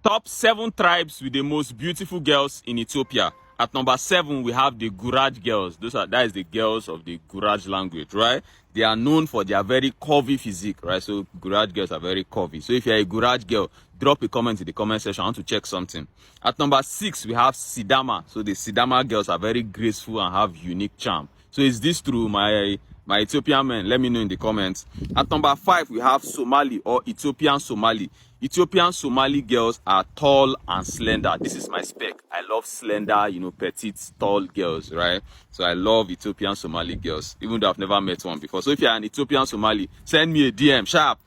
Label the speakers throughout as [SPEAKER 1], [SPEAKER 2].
[SPEAKER 1] Top 7 tribes with the most beautiful girls in Ethiopia. At number 7, we have the Guraj girls. That is the girls of the Guraj language, right? They are known for their very curvy physique, right? So Guraj girls are very curvy. So if you're a Guraj girl, drop a comment in the comment section. I want to check something. At number 6, we have Sidama. So the Sidama girls are very graceful and have unique charm. So is this true, my Ethiopian men? Let me know in the comments. At number 5, we have Somali or Ethiopian Somali. Ethiopian Somali girls are tall and slender. This is my spec. I love slender, petite, tall girls, right? So I love Ethiopian Somali girls, even though I've never met one before. So if you're an Ethiopian Somali, send me a DM, sharp.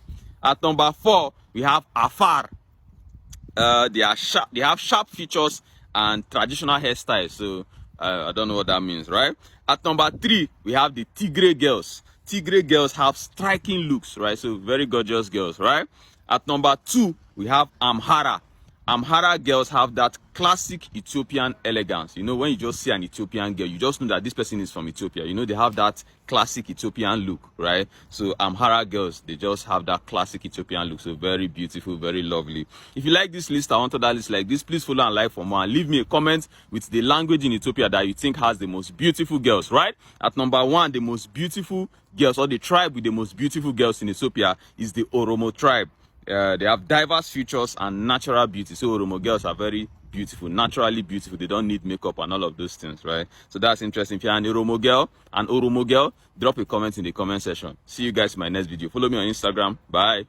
[SPEAKER 1] At number 4, we have Afar. They are sharp. They have sharp features and traditional hairstyles. So I don't know what that means, right? At number 3, we have the Tigray girls. Tigray girls have striking looks, right? So very gorgeous girls, right? At number 2, we have Amhara. Amhara girls have that classic Ethiopian elegance. When you just see an Ethiopian girl, you just know that this person is from Ethiopia. They have that classic Ethiopian look, right? So Amhara girls, they just have that classic Ethiopian look. So very beautiful, very lovely. If you like this list, I want other lists like this, please follow and like for more. And leave me a comment with the language in Ethiopia that you think has the most beautiful girls, right? At number 1, the most beautiful girls, or the tribe with the most beautiful girls in Ethiopia, is the Oromo tribe. They have diverse features and natural beauty. So Oromo girls are very beautiful, naturally beautiful. They don't need makeup and all of those things, right? So that's interesting. If you're an Oromo girl, drop a comment in the comment section. See you guys in my next video. Follow me on Instagram. Bye.